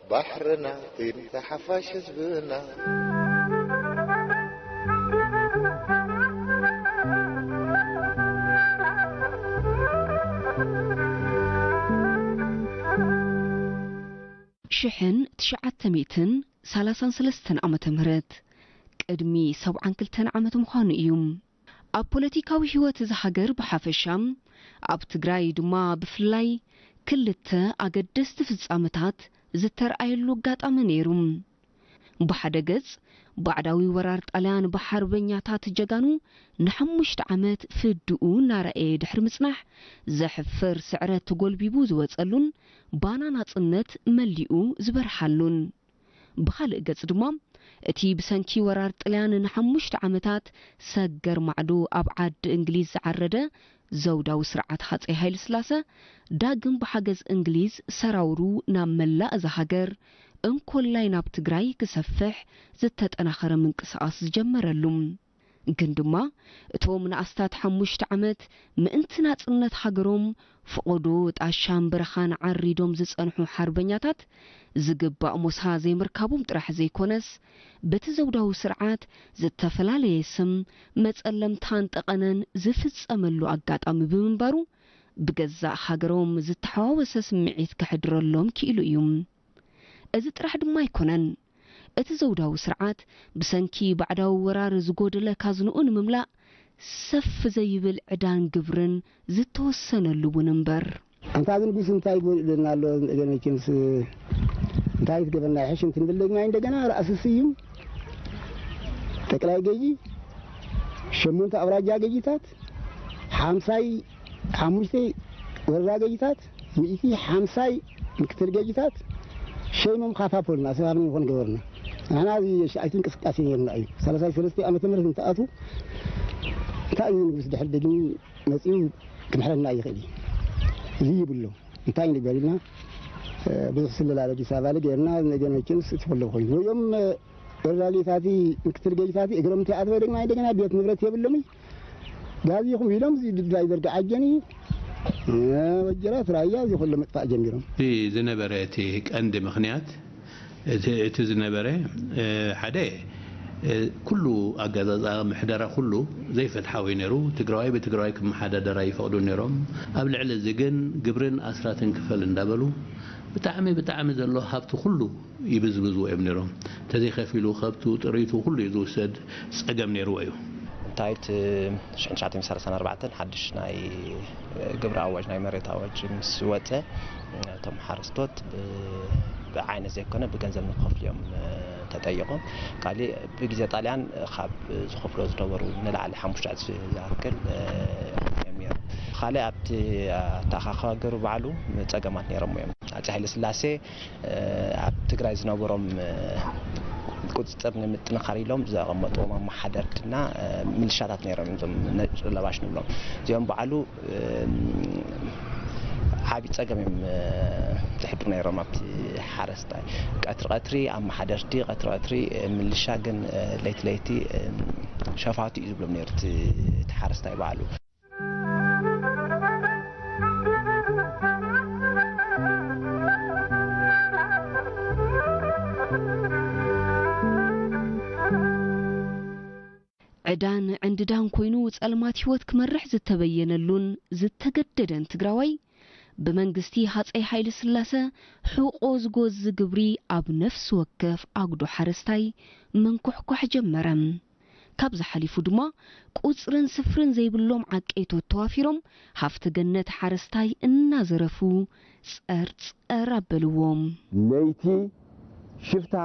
ባሕርና ጢንታ ሓፋሽ ህዝብና። ሽሕን ትሽዓተ ሚእትን ሰላሳን ሰለስተን ዓመተ ምህረት፣ ቅድሚ ሰብዓን ክልተን ዓመት ምዃኑ እዩ። ኣብ ፖለቲካዊ ህይወት እዛ ሃገር ብሓፈሻ፣ ኣብ ትግራይ ድማ ብፍላይ፣ ክልተ ኣገደስቲ ፍጻመታት ዝተርኣየሉ ኣጋጣሚ ነይሩ። ብሓደ ገጽ፣ ባዕዳዊ ወራር ጣልያን ብሓርበኛታት ጀጋኑ ንሓሙሽተ ዓመት ፍድኡ እናረኣየ ድሕሪ ምጽናሕ፣ ዘሕፍር ስዕረት ተጎልቢቡ ዝወጸሉን ባና ናጽነት መሊኡ ዝበርሓሉን። ብኻልእ ገጽ ድማ፣ እቲ ብሰንኪ ወራር ጥልያን ንሓሙሽተ ዓመታት ሰገር ማዕዶ ኣብ ዓዲ እንግሊዝ ዝዓረደ ዘውዳዊ ስርዓት ሃጸይ ሃይለስላሰ፣ ዳግም ብሓገዝ እንግሊዝ ሰራውሩ ናብ መላእ እዛ ሃገር፣ እንኮላይ ናብ ትግራይ ክሰፍሕ ዝተጠናኸረ ምንቅስቓስ ዝጀመረሉ። ግን ድማ፣ እቶም ንኣስታት ሓሙሽተ ዓመት ምእንቲ ናጽነት ሃገሮም ፈቖዶ ጣሻን በረኻን ዓሪዶም ዝጸንሑ ሓርበኛታት፣ ዝግባእ ሞሳ ዘይምርካቦም ጥራሕ ዘይኮነስ፣ በቲ ዘውዳዊ ስርዓት ዝተፈላለየ ስም፣ መጸለምታን ጠቐነን ዝፍጸመሉ ኣጋጣሚ ብምንባሩ፣ ብገዛእ ሃገሮም ዝተሓዋወሰ ስምዒት ከሕድረሎም ክኢሉ እዩ። እዚ ጥራሕ ድማ ኣይኮነን። እቲ ዘውዳዊ ስርዓት ብሰንኪ ባዕዳዊ ወራር ዝጎደለ ካዝንኡ ንምምላእ ሰፍ ዘይብል ዕዳን ግብርን ዝተወሰነሉ እውን እምበር። ኣንታ ግን ጉስ እንታይ ጎዲሉና ኣሎ? እንደገና መቼምስ እንታይ ትገበና ይሕሽ እንትንብል ደግማ እንደገና ራእሲ ስዩም ጠቅላይ ገዢ፣ ሸሞንተ ኣውራጃ ገዢታት፣ ሓምሳይ ሓሙሽተ ወረዳ ገይታት፣ ሚእቲ ሓምሳይ ምክትል ገይታት፣ ሸይሞም ካፋፖልና፣ ሰባብና ይኾን ገበርና። ንሕና እዚ ሻዕቲ እንቅስቃሴ ነይርና እዩ። ሰላሳይ ሰለስተ ዓመተ ምህረት እንትኣቱ፣ እንታይ እዩ ንጉስ ድሕር ደግሚ መጺኡ ክምሕረና ይኽእል እዩ። እዚ ይብሎ። እንታይ ንግበር ኢልና፣ እ፣ ብዙሕ ስለላ ኣብ ኣዲስ ኣበባ ገይርና፣ ነገ መቼምስ እቲ ኩሉ ኮይኑ። ወዮም፣ እ፣ ወረዳ ገይታቲ፣ ምክትል ገይታቲ፣ እግሮም እንታይ ኣትበ ደግማ፣ እንደገና ቤት ንብረት የብሎምን። ጋዝ ይኹም ኢሎም፣ እዚ ድራይቨር ገዓጀኒ፣ እ፣ ወጀራት፣ ራያ፣ እዚ ኩሉ ምጥፋእ ጀሚሮም። እቲ ዝነበረ እቲ ቀንዲ ምኽንያት፣ እቲ፣ እቲ ዝነበረ፣ እ፣ ሓደ፣ እ፣ ኩሉ ኣገዛዝኣ ምሕደራ ኩሉ ዘይፍትሓዊ ነይሩ። ትግራዋይ ብትግራዋይ ክመሓዳደር ኣይፈቕዱን ነይሮም። ኣብ ልዕሊ እዚ ግን ግብርን ኣስራትን ክፈል እንዳበሉ ብጣዕሚ፣ ብጣዕሚ ዘሎ ሃብቲ ኩሉ ይብዝብዝዎ እዮም ነይሮም። እንተዘይከፊሉ ከብቱ፣ ጥሪቱ ኩሉ እዩ ዝውሰድ። ጸገም ነይርዎ እዩ። እንታይ እቲ ሽሕን ትሽዓተ ሚእትን ሰላሳን ኣርባዕተን ሓድሽ ናይ ግብሪ ኣዋጅ፣ ናይ መሬት ኣዋጅ ምስ ወጸ፣ እቶም ሓረስቶት ብ-፣ ብዓይነት ዘይኮነ ብገንዘብ ንክኸፍሉ እዮም ተጠይቖም። ካሊእ ብግዜ ጣልያን ካብ ዝኸፍሎ ዝነበሩ ንላዕሊ ሓሙሽተ ዕጽፊ ዝኣክል እዮም ነይሮም። ካሊእ ኣብቲ ኣተኣኻኽባ ግብሪ ባዕሉ ጸገማት ነይሮም እዮም። ኣፄ ሃይለስላሴ ኣብ ትግራይ ዝነበሮም ቁፅፅር ንምጥንኻር ኢሎም ዘቐመጥዎም ኣመሓደርትና ምልሻታት ነይሮም እዮም፣ እዞም ነጭ ለባሽ ንብሎም። እዚኦም በዓሉ ዓብዪ ፀገም እዮም ዘሕድሩ ነይሮም ኣብቲ ሓረስታይ። ቀትሪ ቀትሪ ኣመሓደርቲ፣ ቀትሪ ቀትሪ ምልሻ፣ ግን ለይቲ ለይቲ ሸፋቱ እዩ ዝብሎም ነይሩ እቲ፣ እቲ ሓረስታይ በዓሉ። ዕዳን ዕንድዳን ኮይኑ ጸልማት ህይወት ክመርሕ ዝተበየነሉን ዝተገደደን ትግራዋይ፣ ብመንግስቲ ሃጸይ ሃይለ ስላሰ ሕቆ ዝጎዝ ግብሪ ኣብ ነፍሲ ወከፍ ኣጉዶ ሓረስታይ ምንኩሕኳሕ ጀመረ። ካብዚ ሓሊፉ ድማ ቁጽርን ስፍርን ዘይብሎም ዓቀይቶት ተዋፊሮም ሃፍቲ ገነት ሓረስታይ እናዘረፉ ጸርጸር ኣበልዎም። ለይቲ ሽፍታ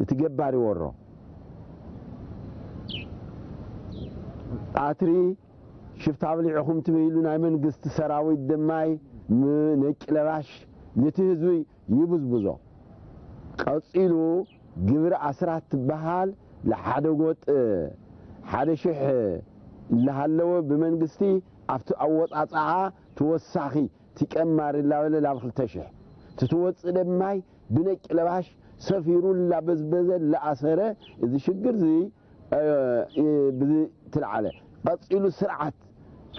እቲ ገባር ይወሮ። ቀትሪ ሽፍታ ኣብሊዕኹም ትበይሉ ናይ መንግስቲ ሰራዊት ድማይ ም-፣ ነጭ ለባሽ ነቲ ህዝቢ ይብዝብዞ። ቀጺሉ ግብሪ ኣስራት ትበሃል ንሓደ ጎጥ ሓደ ሽሕ እናሃለወ ብመንግስቲ ኣብቲ ኣወጻጽዓ ተወሳኺ ትጨማሪ እናበለ ናብ ክልተ ሽሕ ትትወጽእ ደማይ ብነጭ ለባሽ ሰፊሩ እናበዝበዘ እናኣሰረ እዚ ሽግር እዚ፣ እ፣ እ፣ ብዚ ትልዓለ። ቀጺሉ ስርዓት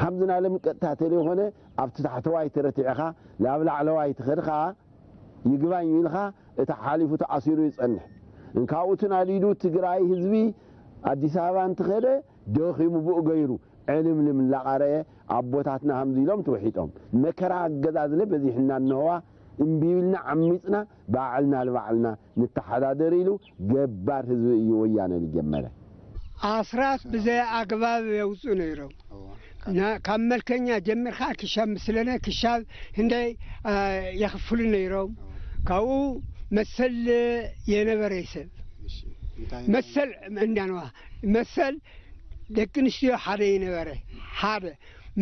ሃምዚ ናይ ሎሚ ቀጥታ ተለይኮነ ኣብቲ ታሕተዋይ ተረቲዕኻ ናብ ላዕለዋይ ትኸድ ኸዓ ይግባኝ ኢልኻ እቲ ሓሊፉ ተኣሲሩ ይጸንሕ። እንካብኡ ትናዲዱ ትግራይ ህዝቢ ኣዲስ ኣበባ እንትኸደ ደኺሙ ብኡ ገይሩ ዕልምልም እናቓረየ ኣቦታትና ሃምዚ ኢሎም ትውሒጦም። መከራ ኣገዛዝነ በዚሕና እነሆዋ እምቢ ኢልና ዓሚጽና ባዕልና ልባዕልና ንተሓዳደር ኢሉ ገባር ህዝቢ እዩ ወያነ ዝጀመረ። ኣስራት ብዘይ ኣግባብ የውፅኡ ነይሮም። ካብ መልከኛ ጀሚርካ ክሻብ ምስለነ ክሻብ ህንደይ የኽፍሉ ነይሮም። ካብኡ መሰል የነበረ ሰብ መሰል እንዳንዋ መሰል ደቂ ኣንስትዮ ሓደ ይነበረ። ሓደ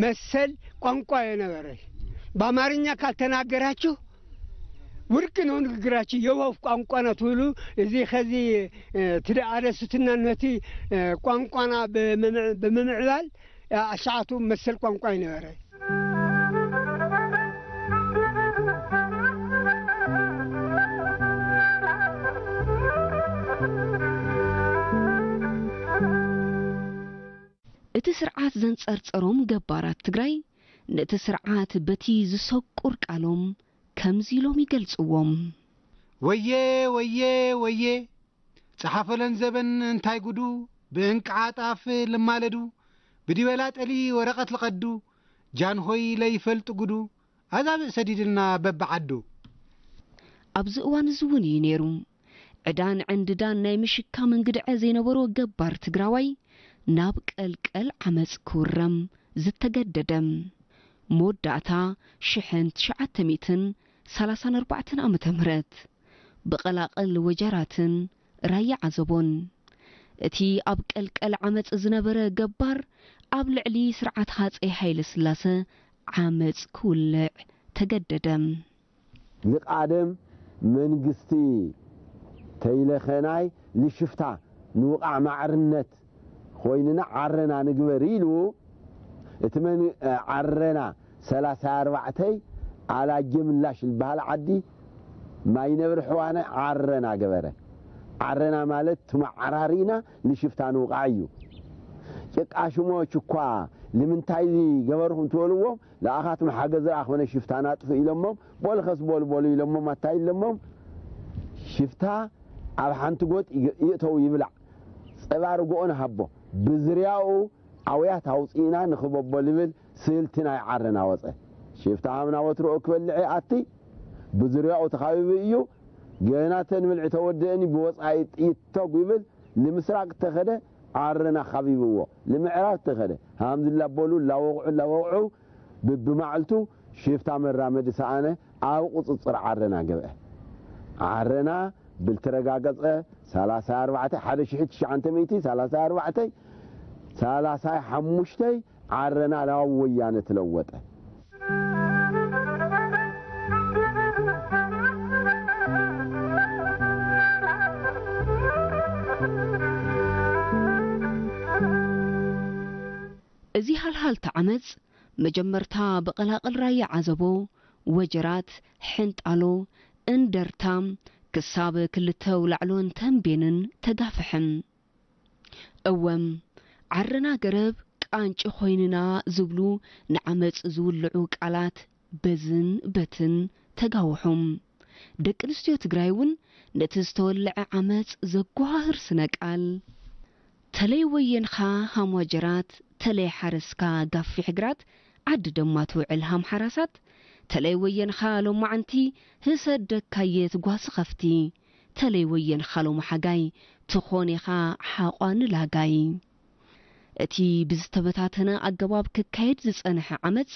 መሰል ቋንቋ የነበረ። በአማርኛ ካልተናገራችሁ ውድቅ ነው ንግግራችሁ። የወፍ ቋንቋ ነው ትብሉ። እዚ ከዚ ትደኣደሱትና ነቲ ቋንቋና ብምምዕባል ኣሻዓቱ መሰል ቋንቋ ይነበረ። እቲ ስርዓት ዘንጸርጸሮም ገባራት ትግራይ ነቲ ስርዓት በቲ ዝሰቁር ቃሎም ከምዚ ኢሎም ይገልጽዎም። ወየ ወየ ወየ ጸሓፈለን ዘበን እንታይ ጉዱ ብእንቅዓ ጣፍ ልማለዱ ብዲበላ ጠሊ ወረቐት ልቐዱ ጃንሆይ ለይፈልጡ ጉዱ ኣዛብእ ሰዲድልና በብዓዱ። ኣብዚ እዋን እዚ እውን እዩ ነይሩ ዕዳን ዕንድዳን ናይ ምሽካም እንግድዐ ዘይነበሮ ገባር ትግራዋይ ናብ ቀልቀል ዓመፅ ክውረም ዝተገደደ። መወዳእታ ሽሕን ትሽዓተ ሚእትን ሰላሳን ኣርባዕተን ዓመተ ምህረት ብቐላቕል ወጀራትን ራያ ዓዘቦን እቲ ኣብ ቀልቀል ዓመፅ ዝነበረ ገባር ኣብ ልዕሊ ስርዓት ሃፀይ ሃይለ ስላሰ ዓመፅ ክውልዕ ተገደደ። ንቃደም መንግስቲ ተይለኸናይ ልሽፍታ ንውቓዕ ማዕርነት ኮይንና ዓረና ንግበር ኢሉ እቲ መን ዓረና ሰላሳ ኣርባዕተይ ኣላጀ ምላሽ ዝበሃል ዓዲ ማይ ነብሪ ሕዋነ ዓረና ገበረ። ዓረና ማለት ትመዓራሪና ልሽፍታ ንውቓዕ እዩ። ጭቃ ሽሞች እኳ ልምንታይ ገበርኹም ትበልዎም ለኣኻትም ሓገዝ ረኣ ኮነ ሽፍታ ናጥፉ ኢሎሞም ቦልኸስ ቦልቦሉ ኢሎሞም ኣታይ ኢሎሞም ሽፍታ ኣብ ሓንቲ ጎጥ ይእተው ይብላዕ ጸባ ርግኦ ንሃቦ ብዝርያኡ ኣውያት ኣውጺእና ንኽበቦ ልብል ስእልቲ ናይ ዓረና ወጸ። ሽፍታ ሃምና ወትርኡ ክበልዕ ይኣቲ ብዝርያኡ ተኻቢቡ እዩ። ገና ተን ብልዒ ተወደእኒ ብወጻኢ ጥይት ተጉ ይብል ንምስራቅ ተኸደ ዓረና ካቢብዎ ንምዕራብ ተኸደ ሃምዚ ላበሉ ላወቕዑ ላወቕዑ ብብማዕልቱ ሽፍታ መራመዲ ሰኣነ ኣብ ቁፅፅር ዓረና ገብአ። ዓረና ብልተረጋገፀ ሰላሳ ኣርባዕተ ሓደ ሽሕ ትሽዓተ ሚእቲ ሰላሳ ኣርባዕተ ሰላሳ ሓሙሽተ ዓረና ናብ ወያነ ትለወጠ። እዚ ሃልሃልታ ዓመጽ መጀመርታ ብቐላቕል ራያ ዓዘቦ፣ ወጀራት፣ ሕንጣሎ፣ እንደርታ፣ ክሳብ ክልተ ውላዕሎን ተንቤንን ተጋፍሐ። እወ፣ ዓረና ገረብ ቃንጪ ኮይንና ዝብሉ ንዓመጽ ዝውልዑ ቃላት በዝን በትን ተጋውሖም። ደቂ ኣንስትዮ ትግራይ እውን ነቲ ዝተወልዐ ዓመጽ ዘጓሃህር ስነ ቃል፣ ተለይ ወየንኻ ሃም ዋጀራት፣ ተለይ ሓረስካ ጋፊሕ ግራት፣ ዓዲ ደማ ትውዕል ሃም ሓራሳት፣ ተለይ ወየንኻ ሎማዓንቲ ህሰደካየ ትጓሲ ኸፍቲ፣ ተለይ ወየንኻ ሎሚ ሓጋይ ትኾን ኢኻ ሓቋ ንላጋይ። እቲ ብዝተበታተነ ኣገባብ ክካየድ ዝጸንሐ ዓመጽ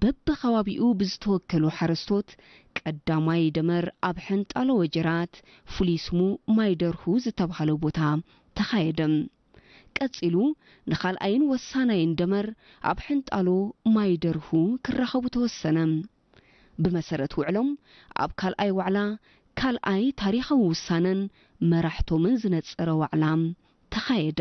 በብኸባቢኡ ብዝተወከሉ ሓረስቶት ቀዳማይ ደመር ኣብ ሕንጣሎ ወጀራት ፍሉይ ስሙ ማይ ደርሁ ዝተባህለ ቦታ ተኻየደ። ቀጺሉ ንኻልኣይን ወሳናይን ደመር ኣብ ሕንጣሎ ማይ ደርሁ ክራኸቡ ተወሰነ። ብመሰረት ውዕሎም ኣብ ካልኣይ ዋዕላ ካልኣይ ታሪኻዊ ውሳነን መራሕቶምን ዝነጸረ ዋዕላ ተኻየደ።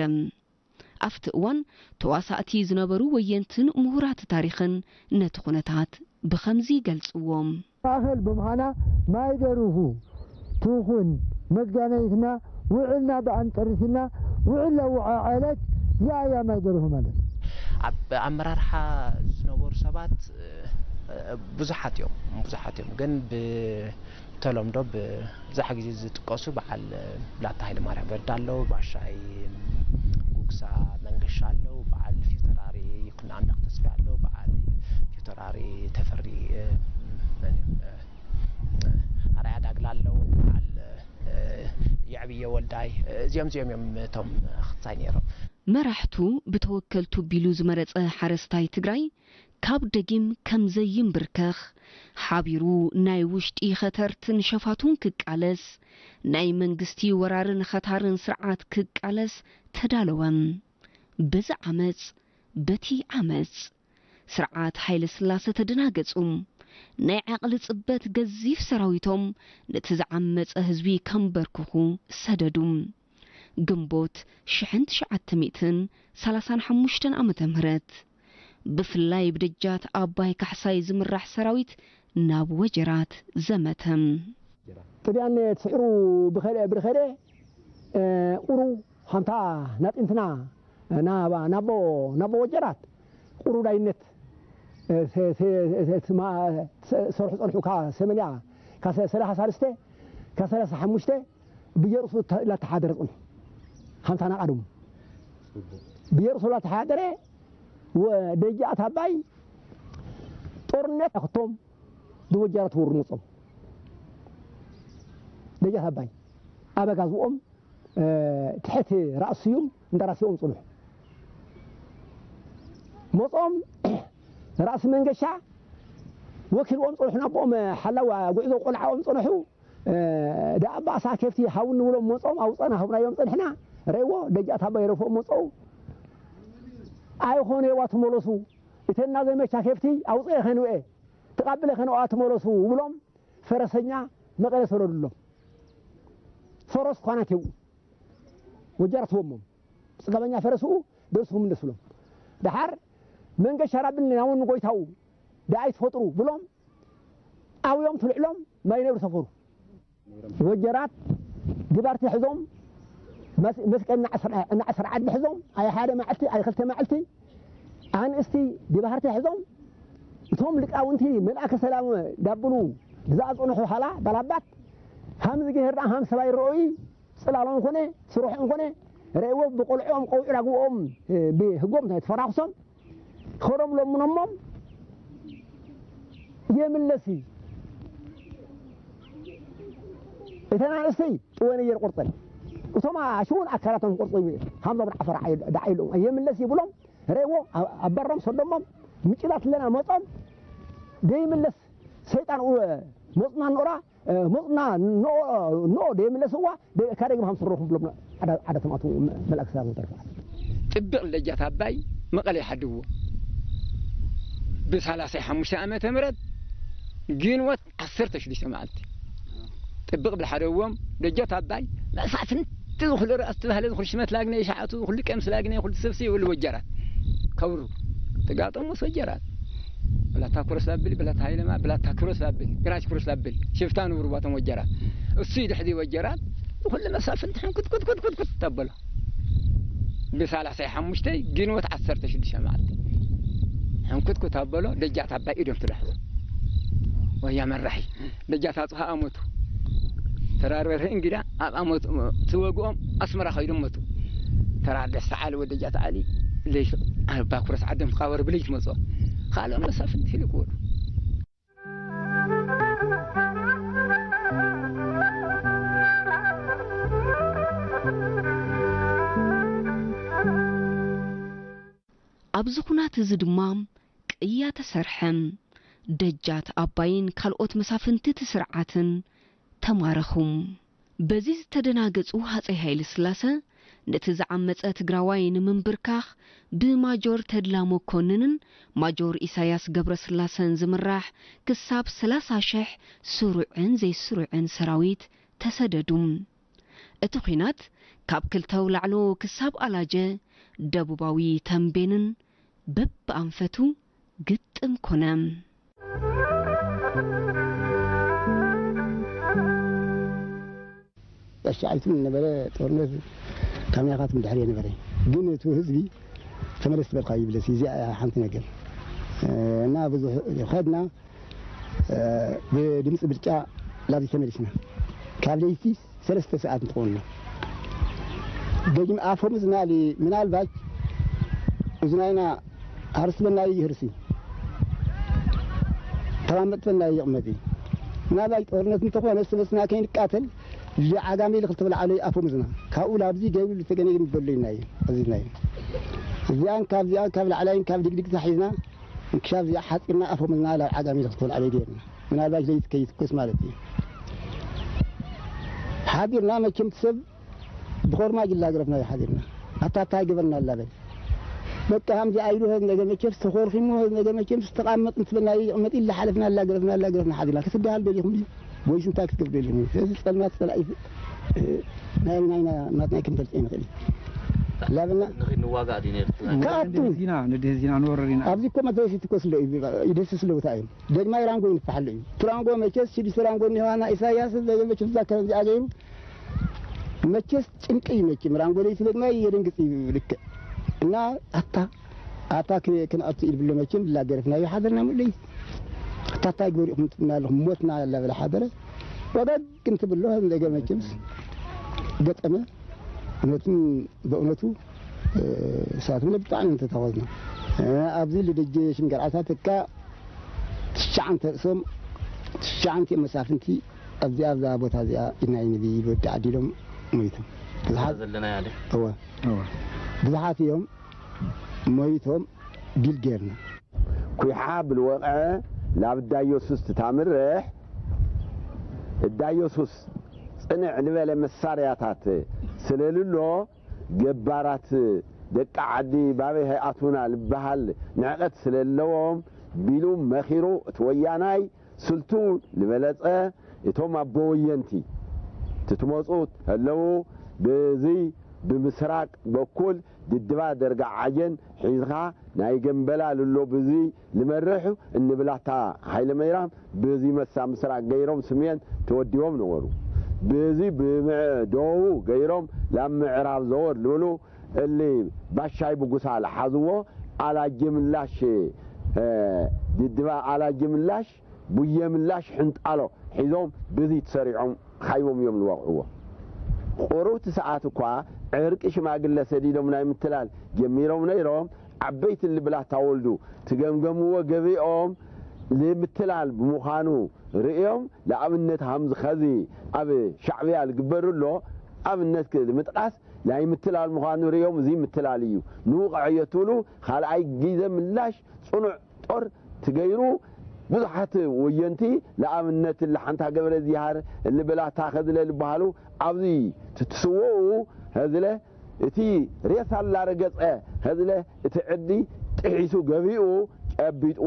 ኣብቲ እዋን ተዋሳእቲ ዝነበሩ ወየንትን ምሁራት ታሪኽን ነቲ ኩነታት ብኸምዚ ይገልጽዎ። ማእኸል ብምዃና ማይ ደርሁ ትኹን መጋነይትና ውዕልና ብኣን ጨሪስና ውዕል ለውዓለት እዚኣ እያ ማይ ደርሁ ማለት። ኣብ ኣመራርሓ ዝነበሩ ሰባት ብዙሓት እዮም ብዙሓት እዮም ግን ብ ተለምዶ ብብዙሕ ግዜ ዝጥቀሱ በዓል ብላታ ሃይለማርያም በርዳ ኣለዉ፣ ባሻይ ጉግሳ መንገሻ ኣለዉ፣ በዓል ፊተራሪ ይኩን ኣምላኽ ተስፋ ኣለዉ፣ በዓል ፊተራሪ ተፈሪ፣ እ፣ መን እዮም? እ፣ ኣርኣያ ዳግላ ኣለዉ፣ በዓል፣ እ፣ የዕብየ ወልዳይ፣ እ፣ እዚኦም እዚኦም እዮም እቶም ኣኽሳይ ነይሮም። መራሕቱ ብተወከልቱ ቢሉ ዝመረጸ ሓረስታይ ትግራይ ካብ ደጊም ከም ዘይንብርከኽ ሓቢሩ ናይ ውሽጢ ኸተርትን ሸፋቱን ክቃለስ፣ ናይ መንግስቲ ወራርን ኸታርን ስርዓት ክቃለስ ተዳለወ። በዚ ዓመጽ፣ በቲ ዓመጽ፣ ስርዓት ሃይለ ስላሰ ተደናገጹ። ናይ ዓቕሊ ጽበት ገዚፍ ሰራዊቶም ነቲ ዝዓመጸ ህዝቢ ከንበርክኹ ሰደዱ። ግንቦት ሽሕን ትሽዓተ ሚእትን ሰላሳን ሓሙሽተን ዓመተ ምህረት፣ ብፍላይ ብደጃት ኣባይ ካሕሳይ ዝምራሕ ሰራዊት ናብ ወጀራት ዘመተ። ጥልያን ትስዕሩ ብኸደ፣ ብርኸደ፣ እ፣ ቁሩ ሃምታ ናጢንትና ናባ-፣ ናቦ፣ ናቦ ወጀራት ቁሩ ዳይነት፣ እ፣ ሰ-፣ ሰ-፣ ሰ-፣ ስማ-፣ ሰ-፣ ሰርሑ ጸንሑ፣ ካ ሰመንያ፣ ካ ሰ-፣ ሰላሳ ሳልስተ፣ ካ ሰላሳ ሓሙሽተ ብየርእሱ ተ-፣ ላተሓደረ ጸንሑ። ሃምታ ናቃደሙ ብየርእሱ ላተሓደረ ወደጃት ኣባይ ጦርነት ኣኽቶም ዝወጀራት ወሩ መጾም። ደጃት ኣባይ ኣበጋዝኦም፣ እ፣ ትሕቲ ራእሲ ስዩም እንዳ ራእሲኦም ጽኑሕ መጾም። ራእሲ መንገሻ ወኪልዎም ጽኑሕ ናቦኦም ሓላዋ ጉዕዞ ቆልዓኦም ጽንሑ። እ፣ ደኣ ኣባእሳ ከብቲ ሃው ንብሎም መጾም ኣውጸና ሃብናዮም ጽንሕና። ረእዎ ደጃት ኣባይ ረፍኦም መጸው። ኣይኾነ የዋ ትመለሱ። እተና ዘመቻ ከብቲ ኣውጸ ኸንውኤ። ተቓብለ ከነዋ ተመለሱ ብሎም ፈረሰኛ መቐለ ሰደዱሎም። ፈረስ ኳናት የብኡ። ወጀራት ወሞም ጽጋበኛ ፈረስኡ ደርሱ ክምለሱሎም። ደሓር መንገሻ ራብን ናወኒ ጎይታኡ ደኣይ ትፈጥሩ ብሎም ኣውዮም ትልዕሎም ማይ ነብሪ ሰፈሩ። ወጀራት ግባርቲ ሕዞም መስ-፣ መስቀል እናዓሰር-፣ እናዓሰር ዓዲ ሕዞም ኣይ ሓደ መዓልቲ ኣይ ክልተ መዓልቲ ኣንእስቲ ግባርቲ ሕዞም እቶም ሊቃውንቲ መልኣከ ሰላም ዳብሉ ብዝኣ ጽንሑ ሃላ ባላባት ሃምዚ ገይር ደኣ ሃም ሰባይ ረኦይ ጽላሎም ኮነ ስርሖም ኮነ ረእዎ ብቆልዕኦም ቆውዑ ዳግብኦም ብህጎም ተፈራኽሶም ኸዶም ለምኖሞም የምለሲ እተን ኣንስተይ ጥወነ እየ ዝቆርፀን እቶም ኣሽውን ኣካላቶም ክቆርፀ ሃምዞም ዓፈር ደዓ ኢሎም የምለስ ይብሎም ረእዎ ኣብ በሮም ሰዶሞም ምጭላት ኣለና መፆም ደይምለስ ሰይጣን መፅና ኖራ መፅና ኖ ደይምለስዋ ካደግም ሃምስረኹም ብሎም ዓደ ተማቱ መልኣክ ሰላም ተርፋ ጥብቕ ለጃት ኣባይ መቐለ ይሓድዎ ብሳላሳይ ሓሙሽተ ዓመተ ምህረት ግንቦት ዓሰርተ ሽዱሽተ መዓልቲ ጥብቕ ብልሓደዎም ደጃት ኣባይ መሳፍንቲ ዝኹሉ ርኣስ ትባህለ ዝኹሉ ሽመት ላግነ ይሸዓቱ ዝኹሉ ቀምስ ላግነ ይኹሉ ስብሲ ይብሉ ወጀራት ከብሩ ተጋጠሙ ምስ ወጀራት ብላታ ኩረስ ላብል ብላታ ሃይለማ ብላታ ክሮስ ላብል ግራሽ ክሮስ ላብል ሽፍታ ንብሩ ባቶም ወጀራት እሱ ይድሕዚ ወጀራት ዝኹሉ መሳፍንቲ ሕንኩትኩትኩትኩት ተበሎ ብሳላሳይ ሓሙሽተ ግንቦት ዓሰርተ ሽዱሽተ መዓልቲ ሕንኩትኩት ኣበሎ ደጃት ኣባይ ኢዶም ትልሕዞ ወያ መራሒ ደጃት ኣፅሃ ኣሞቱ ተራር በርሂ እንግዳ ኣብ ኣሞቱ ትወግኦም ኣስመራ ከይዶም ሞቱ ተራር ደስታ ዓሊ ወደጃት ዓሊ ለይት ኣባ ኩረስ ዓዶም ትቃበሩ ብለይት መፅኦ ካልኦም መሳፍንቲ ይልቅወሉ ኣብዚ ኹናት እዚ ድማ ቅያ ተሰርሐ። ደጃት ኣባይን ካልኦት መሳፍንቲ እቲ ስርዓትን ተማረኹ። በዚ ዝተደናገጹ ሃጸይ ሃይለስላሰ ነቲ ዝዓመጸ ትግራዋይ ንምንብርካኽ ብማጆር ተድላ መኮንንን ማጆር ኢሳያስ ገብረስላሰን ዝምራሕ ክሳብ ሰላሳ ሽሕ ስሩዕን ዘይስሩዕን ሰራዊት ተሰደዱ። እቲ ኲናት ካብ ክልተ ኣውላዕሎ ክሳብ ኣላጀ፣ ደቡባዊ ተምቤንን በብኣንፈቱ ግጥም ኮነ። ኣሻዓይቱ ዝነበረ ጦርነት ካምያታት ምድሕር የነበረ ግን እቲ ህዝቢ ተመለስ ትበልካ ይብለሲ እዚኣ ሓንቲ ነገር እና ብዙሕ ከድና ብድምፂ ብልጫ ላብዚ ተመሊስና። ካብ ለይቲ ሰለስተ ሰዓት እንትኾንና ደጊም ኣፎም ዝናሊ ምናልባት እዝናይና ሃርስ በናይ ይህርሲ ተቐመጥ በናይ ይቕመጥ። ምናልባት ጦርነት እንተኾነ ስበስና ከይንቃተል ልዓጋሚ ልኽልተ ብልዓለይ ኣፎም ዝና ካብኡ ላብዚ ገይሩ ልተገነ ግን በሎይና እዩ። እዚና እዩ። እዚኣን ካብ እዚኣን ካብ ላዕላይን ካብ ድግድግ ተሒዝና እንክሻብ እዚኣ ሓፂርና ኣፎም ዝና ላብ ዓጋሚ ልኽልተ ብልዓለይ ገይርና ምናልባት ለይት ከይትኮስ ማለት እዩ። ሓዲርና መቸም ሰብ ብኾርማጅ ላግረፍና ሓዲርና ኣታታ ይገበርና ኣላበል በቃ ሃምዚ ኣይዱ ሀዝ ነገ መቸስ ተኾርፊሙ ሀዝ ነገ መቸም ዝተቃመጥ እንትበልና ይቕመጥ ይላሓለፍና ላግረፍና ላግረፍና ሓዲርና ክትበሃል ደሊኹም ድዩ ወይስ እንታይ ክትገብር ደሊኹም እዚ ጸልማት ጸላኢ ናይ ናይና ናትና ክንፈልጥ ኣይንኽእል ላበልና ንኺድ ንዋጋእ ድዩ ነይሩ ትብለኒ? ከኣቱ ንድህዝና ንድህዝና ንወረር ኢና ኣብዚ እኮ መድረስ ይትኮስ ኣሎ እዩ ይደስስ ኣለውታ እዩ ደግማይ ራንጎ ይንፋሓሉ እዩ ትራንጎ መቸስ ሽዱሽተ ራንጎ እኒሆና ኢሳያስ ዘገበች ብዛ ከረዚ ኣገይሩ መቸስ ጭንቂ እዩ መቸም ራንጎ ለይቲ ደግማይ የደንግጽ እዩ ልክዕ እና ኣታ ኣታ ክንኣቱ ኢል ብሎ መቸም ብላ ገረፍናዮ ሓደርና ሙለይ ኣታ ታይ ግበሪኹም ትብና ኣለኹም ሞትና ላበለ ሓደረ ወገግ እንትብሎ ነገር መቸምስ ገጠመ እውነትን በእውነቱ እሳት ብለ ብጣዕሚ እንተተኸዝና ኣብዚ ልደጀ ሽንገርዓታት እካ ትሽዓንተ ርእሶም ትሽዓንተ መሳፍንቲ ኣብዚኣ ኣብዛ ቦታ እዚኣ ኢድና ይንቢ ወዲ ዓዲሎም ሞይቶም ብዙሓት ዘለና ያለ እወ እወ። ብዙሓት እዮም ሞይቶም ዲል ጌርና ኩሓ ብልወቕዐ ላብ እዳ ኢየሱስ ትታምርሕ እዳ ኢየሱስ ጽንዕ ልበለ መሳርያታት ስለልሎ ገባራት ደቂ ዓዲ ባበይ ሃይኣቱና ልበሃል ንዕቐት ስለለዎም ቢሉ መኺሩ እቲ ወያናይ ስልቱ ልበለጸ እቶም ኣቦ ወየንቲ ትትመጹ ተለዉ ብዚ ብምስራቅ በኩል ድድባ ደርጋ ዓጀን ሒዝኻ ናይ ገንበላ ልሎ ብዚ ልመርሕ እንብላታ ሃይለ መይራም ብዚ መሳ ምስራቅ ገይሮም ስሜን ተወዲቦም ነበሩ። ብዚ ብምዕደዉ ገይሮም ላብ ምዕራብ ዘወር ልብሉ እሊ ባሻይ ብጉሳ ልሓዝዎ ኣላጀ ምላሽ ድድባ ኣላጀ ምላሽ ቡየ ምላሽ ሕንጣሎ ሒዞም ብዚ ተሰሪዖም ሓይቦም እዮም ዝወቕዕዎ። ቁሩብ እቲ ሰዓት እኳ ዕርቂ ሽማግለ ሰዲዶም ናይ ምትላል ጀሚሮም ነይሮም። ዓበይቲ ልብላት ታወልዱ ትገምገምዎ ገቢኦም ንምትላል ብምዃኑ ርእዮም። ንኣብነት ሃምዚ ኸዚ ኣብ ሻዕብያ ዝግበር ኣሎ ኣብነት ንምጥቃስ ናይ ምትላል ምዃኑ ርእዮም። እዚ ምትላል እዩ ንውቕዐዮ ትብሉ። ካልኣይ ግዜ ምላሽ ጽኑዕ ጦር ትገይሩ ብዙሓት ወየንቲ ንኣብነት እለ ሓንታ ገብረ ዚሃር እለ በላታ ኸዝለ ዝበሃሉ ኣብዚ ትትስወኡ ኸዝለ እቲ ሬሳ ላረገጸ ኸዝለ እቲ ዕዲ ጥሒሱ ገቢኡ ጨቢጡ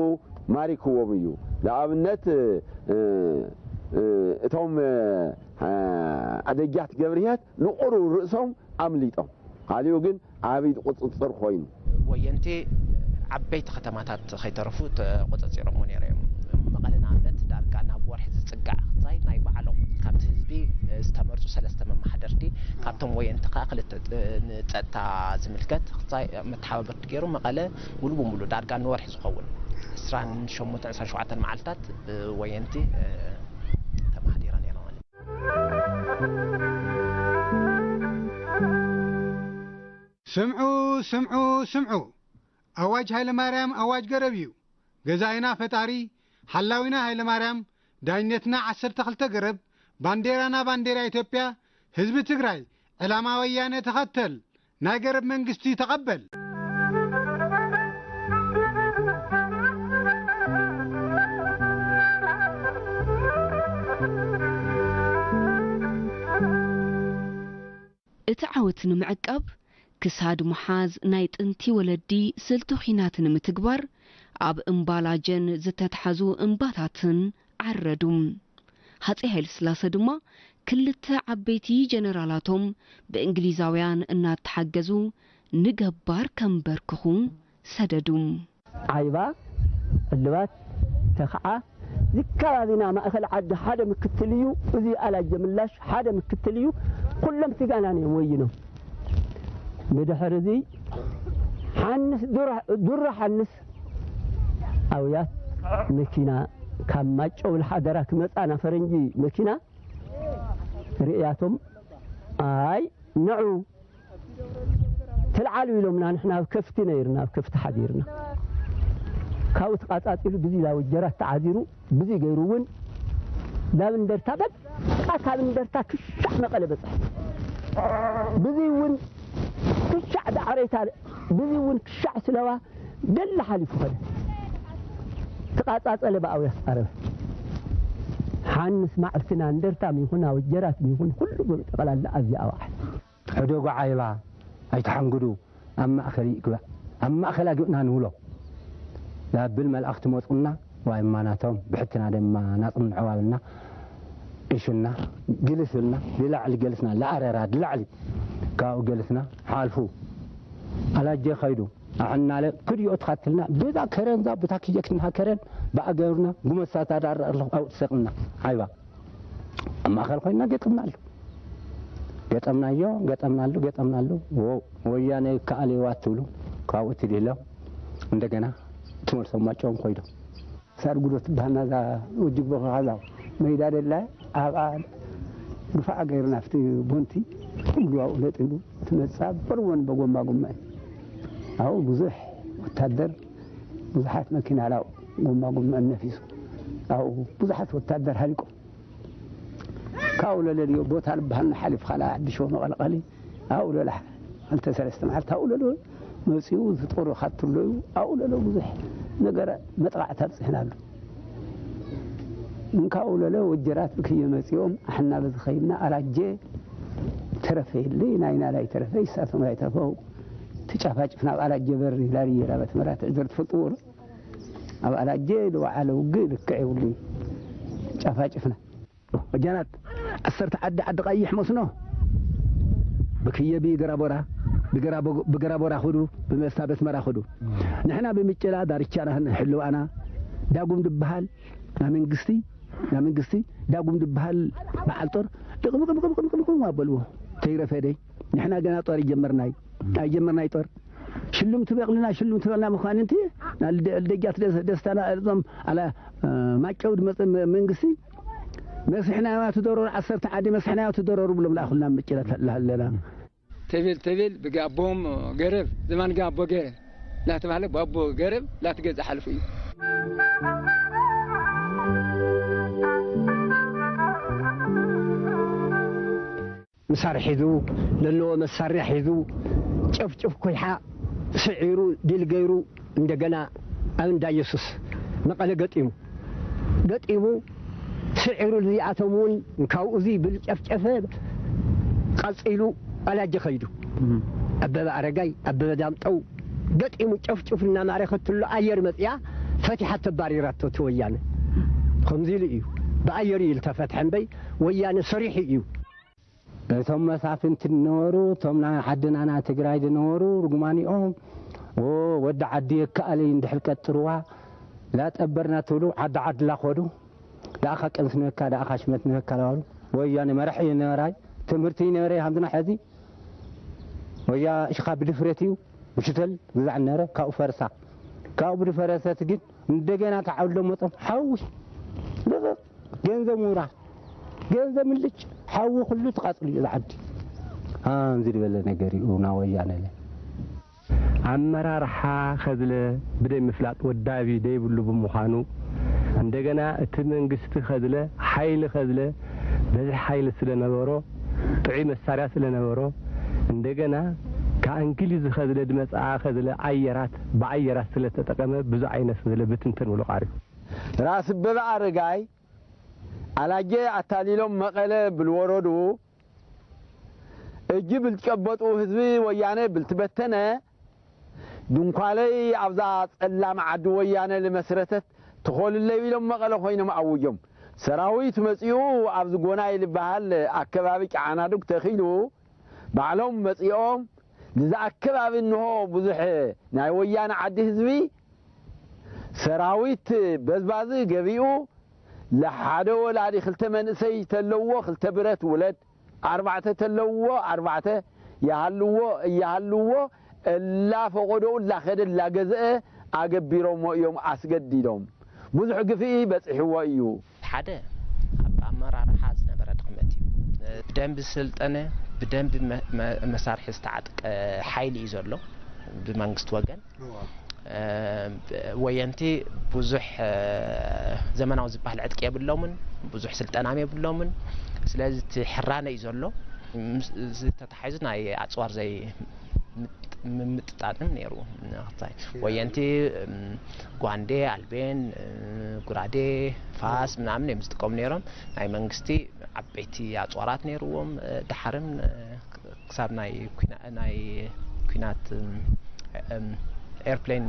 ማሪክዎም እዩ። ንኣብነት እቶም ኣደጃት ገብርሄት ንቑሩ ርእሶም ኣምሊጦም። ካሊኡ ግን ዓብይ ቁፅፅር ኮይኑ። ወየንቲ ዓበይቲ ከተማታት ከይተረፉ ተቆፀፂሮሞ ነይረ እዮም። መቐለ ንኣብነት ዳርጋ ናብ ወርሒ ዝፅጋዕ ክታይ ናይ ባዕሎም ካብቲ ህዝቢ ዝተመርፁ ሰለስተ መመሓደርቲ ካብቶም ወየንቲ ከዓ ክልተ ንፀጥታ ዝምልከት ክታይ መተሓባበርቲ ገይሩ መቐለ ሙሉ ብሙሉ ዳርጋ ንወርሒ ዝኸውን ዕስራን ሸሞንተን ዕስራን ሸውዓተን መዓልታት ብወየንቲ ተማሓዲራ ነይራ ማለት እዩ። ስምዑ ስምዑ ስምዑ ኣዋጅ ሃይለማርያም ኣዋጅ ገረብ እዩ ገዛኢና ፈጣሪ ሓላዊና ሃይለማርያም ዳኝነትና ዓሰርተ ክልተ ገረብ ባንዴራና ባንዴራ ኢትዮጵያ ህዝቢ ትግራይ ዕላማ ወያነ ተኸተል ናይ ገረብ መንግስቲ ተቐበል። እቲ ዓወት ንምዕቃብ፣ ክሳድ ምሓዝ ናይ ጥንቲ ወለዲ ስልቲ ኲናት ንምትግባር፣ ኣብ እምባ ላጀን ዝተትሓዙ እምባታትን ዓረዱ። ሃጸይ ሃይለስላሰ ድማ ክልተ ዓበይቲ ጀነራላቶም ብእንግሊዛውያን እናተሓገዙ ንገባር ከንበርክኹ ሰደዱ። ዓይባ፣ ዕልባት፣ ተኽዓ፣ እዚ ከባቢና ማእኸል ዓዲ ሓደ ምክትል እዩ። እዚ ኣላጀ ምላሽ ሓደ ምክትል እዩ። ኩሎም ስጋናን እዮም ወይኖም። ብድሕሪ እዚ ሓንስ ዱራ ሓንስ ኣውያት መኪና ካብ ማጨው ለሓደራ ክመጻና ፈረንጂ መኪና ርእያቶም ኣይ ንዑ ትልዓሉ ኢሎምና፣ ንሕና ኣብ ከፍቲ ነይርና፣ ኣብ ከፍቲ ሓዲርና። ካብኡ ተቓጻጺሉ ብዚ ላብ ጀራት ተዓዚሩ፣ ብዚ ገይሩ እውን ላብ እንደርታ፣ በቃ ካብ እንደርታ ክሻዕ መቐለ በጽሐ። ብዚ እውን ክሻዕ ዳዕረይታ፣ ብዚ እውን ክሻዕ ስለዋ ገለ ሓሊፉ ኸደ። ተቓጻጸለ ብኣውያት ዓረብ። ሓንስ ማዕልትና እንደርታም ይኹን ኣውጀራትም ይኹን ኩሉ ብጠቕላላ ኣብዚኣ ወዓለ። ሕደጉ ዓይባ ኣይትሓንግዱ፣ ኣብ ማእከል ይግባእ፣ ኣብ ማእከል ኣግብእና ንብሎ። ላብል መልኣኽቲ መጹና፣ ዋይ እማ ናቶም፣ ብሕትና ደማ ናጽም ንዕዋብልና፣ እሹና፣ ግልስልና፣ ልላዕሊ ገልስና፣ ለኣረራ፣ ልላዕሊ፣ ካብኡ ገልስና፣ ሓልፉ፣ ኣላጀ ኸይዱ፣ ኣሕናለ፣ ክድዮ ትኻትልና፣ ብዛ ከረን፣ ዛ ብታ ክየክንሃ ከረን፣ ብኣገርና፣ ጉመሳታ ዳር ኣለኹ፣ ኣብኡ ትሰቕልና፣ ዓይባ። ኣብ ማእከል ኮይንና ገጠምናሉ። ገጠምናዮ፣ ገጠምናሉ፣ ገጠምናሉ። ወ-፣ ወያነ ከኣልዋ ትብሉ፣ ካብኡ ትድህሎም፣ እንደገና ትመልሶም ማጨዎም ኮይዶም። ሳር ጉዶ ትበሃልና እዛ ወጅግ ቦኸ ካዛ መይዳ ደላ ኣብኣ ድፋዕ ገይርና ኣብቲ ቦንቲ ኩሉ ኣብኡ ለጢቡ ትመጻ በርወን በጎማ ጎመአን ኣብኡ ብዙሕ ወታደር ብዙሓት መኪና ላው ጎማ ጎመአን ነፊሱ ኣብኡ ብዙሓት ወታደር ሃሊቆም ካብኡ ለለልዮ ቦታ ልበሃል ንሓሊፍ ካላ ዓዲ ሸው መቐልቐሊ ኣብኡ ለላ ሓልተ ሰለስተ መዓልቲ ኣብኡ ለሎ መጺኡ ዝጦሩ ካትሎ እዩ ኣብኡ ለሎ ብዙሕ ነገር መጥቓዕቲ ኣብፅሕናሉ እንካኡ ለለ ወጀራት ብክየ መጺኦም ኣሕና በዚ ኸይድና ኣላጀ ተረፈ የለ ናይና ላይ ተረፈ ይሳቶም ላይ ተረፈው ተጫፋጭፍና ኣብ ኣላጀ በሪ ላልየ ላበት መራ ትዕዘር ትፈልጥዎ ዶ ኣብ ኣላጀ ልወዓለ ውግእ ልክዕ የብሉ ተጫፋጭፍና ወጃናት ዓሰርተ ዓዲ ዓዲ ቀይሕ መስኖ ብክየ ብገራቦራ ብገራቦራ ክዱ ብመስታ በስመራ ክዱ ንሕና ብምጭላ ዳርቻና ህልዋና ዳጉም ድበሃል ናይ መንግስቲ ናይ መንግስቲ ዳጉም ድበሃል በዓል ጦር ድቕምቕምቕምቕምቕም ኣበልዎ ተይረፈደይ ንሕና ገና ጦር ይጀመርናይ ኣይጀመርናይ ጦር ሽሉም ትበቕልና ሽሉም ትበቕልና ምዃን እንቲ ደጃት ደስታና እዞም ኣላ ማጨው ድመፀ መንግስቲ መስሕናዮ ትደረሩ ዓሰርተ ዓዲ መስሕናዮ ትደረሩ ብሎም ለኣኹልና ምጭላት ኣለና ተቤል ተቤል ብጋቦም ገረብ ዘማን ጋቦ ገረብ ላተባህለ ባቦ ገረብ ላትገዛ ሓልፉ እዩ ምሳር ሒዙ ለለዎ መሳርያ ሒዙ ጨፍጭፍ ኮይሓ ስዒሩ ድል ገይሩ እንደገና ኣብ እንዳ የሱስ መቐለ ገጢሙ ገጢሙ ስዒሩ ዝኣቶም እውን ካብኡ እዚ ብልጨፍጨፈ ቀፂሉ ኣላጀ ከይዱ ኣበበ ኣረጋይ ኣበበ ዳምጠው ገጢሙ ጨፍጭፍ እናማረኸትሉ ኣየር መፅያ ፈቲሓ ተባሪራቶ እቲ ወያነ ከምዚ ኢሉ እዩ ብኣየር እዩ ዝተፈትሐ እምበይ ወያነ ሰሪሑ እዩ እቶም መሳፍንቲ ዝነበሩ እቶም ናይ ዓድና ናይ ትግራይ ዝነበሩ ርጉማን እዮም። ዎ ወዲ ዓዲ የከኣለይ እንድሕር ቀጥርዋ ላጠበርና ትብሉ ዓዲ ዓዲ ላኸዱ ደኣኻ ቅንስ ንበካ ደኣኻ ሽመት ንበካ ላበሉ ወያነ መራሒ እዩ ነበራይ ትምህርቲ ይነበረ ሃምዝና ሕዚ ወያ እሽኻ ብድፍረት እዩ ብሽተል ብዛዕ ነረ ካብኡ ፈርሳ ካብኡ ብድፈረሰት ግን እንደገና ተዓብሎ መጦም ሓዊ ገንዘብ ምውራድ፣ ገንዘብ ምልጭ፣ ሓዊ ኩሉ ተቓጽሉ እዩ ዝዓዲ። ኣን ዝድበለ ነገር እዩ ናብ ወያነ ለ። ኣመራርሓ ኸዝለ ብደይ ምፍላጥ ወዳቢ ደይብሉ ብምዃኑ እንደገና እቲ መንግስቲ ኸዝለ ሓይሊ ኸዝለ በዝሒ ሓይሊ ስለ ነበሮ ጥዑይ መሳርያ ስለ ነበሮ እንደገና ካብ እንግሊዝ ኸዝለ ድመፅኣ ኸዝለ ኣየራት ብኣየራት ስለ ተጠቀመ ብዙ ዓይነት ኸዝለ ብትንትን ብሉ ቃርዩ። ራስ በበ ኣረጋይ ኣላጀ ኣታሊሎም መቐለ ብልወረዱ እጅ ብልትጨበጡ ህዝቢ ወያነ ብልትበተነ ድንኳለይ ኣብዛ ጸላም ዓዲ ወያነ ልመስረተት ትኾልለይ ኢሎም መቐለ ኮይኖም ኣውጆም። ሰራዊት መጺኡ ኣብዚ ጎናይ ልበሃል ኣከባቢ ጨዓናዱግ ተኺሉ ባዕሎም መጺኦም ንዛ ኣከባቢ እንሆ ብዙሕ ናይ ወያነ ዓዲ ህዝቢ ሰራዊት በዝባዚ ገቢኡ ለሓደ ወላዲ ክልተ መንእሰይ ተለዎ ክልተ ብረት ውለድ ኣርባዕተ ተለዎ ኣርባዕተ ይሃልዎ እያሃልዎ እላ ፈቆዶኡ እላ ከደ እላ ገዘአ ኣገቢሮሞ እዮም ኣስገዲዶም ብዙሕ ግፍዒ በጺሕዎ እዩ። ሓደ ኣብ ኣመራርሓ ዝነበረ ድኽመት እዩ። ብደንቢ ዝሰልጠነ፣ ብደንቢ መሳርሒ ዝተዓጥቀ ሓይሊ እዩ ዘሎ ብመንግስቲ ወገን። ወየንቲ ብዙሕ ዘመናዊ ዝበሃል ዕጥቂ የብሎምን፣ ብዙሕ ስልጠና የብሎምን። ስለዚ እቲ ሕራነ እዩ ዘሎ። ተታሒዙ ናይ ኣፅዋር ዘይ ምምጥጣጥን ነይሩ። ወየንቲ ጓንዴ፣ ኣልቤን፣ ጉራዴ፣ ፋስ ምናምን እዮም ዝጥቀሙ ነይሮም። ናይ መንግስቲ ዓበይቲ ኣፅዋራት ነይርዎም። ድሓርም ክሳብ ናይ ኲናት ኤርፕሌን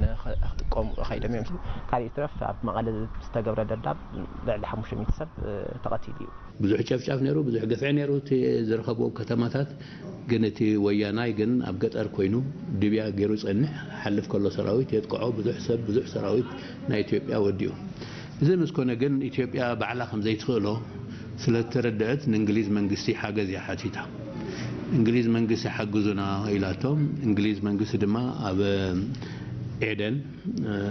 ክጥቀሙ ከይዶም እዮም። ካልእ ይትረፍ ኣብ መቐለ ዝተገብረ ደብዳብ ልዕሊ ሓሙሽተ ሚእቲ ሰብ ተቐቲሉ እዩ። ብዙሕ ጨፍጫፍ ነይሩ፣ ብዙሕ ግፍዒ ነይሩ። እቲ ዝረኸብዎ ከተማታት ግን እቲ ወያናይ ግን ኣብ ገጠር ኮይኑ ድብያ ገይሩ ይጸንሕ። ሓልፍ ከሎ ሰራዊት የጥቅዖ፣ ብዙሕ ሰብ፣ ብዙሕ ሰራዊት ናይ ኢትዮጵያ ወዲኡ። እዚ ምስ ኮነ ግን ኢትዮጵያ ባዕላ ከም ዘይትኽእሎ ስለ ዝተረድአት ንእንግሊዝ መንግስቲ ሓገዝ እያ ሓቲታ። እንግሊዝ መንግስቲ ሓግዙና ኢላቶም። እንግሊዝ መንግስቲ ድማ ኣብ ኤደን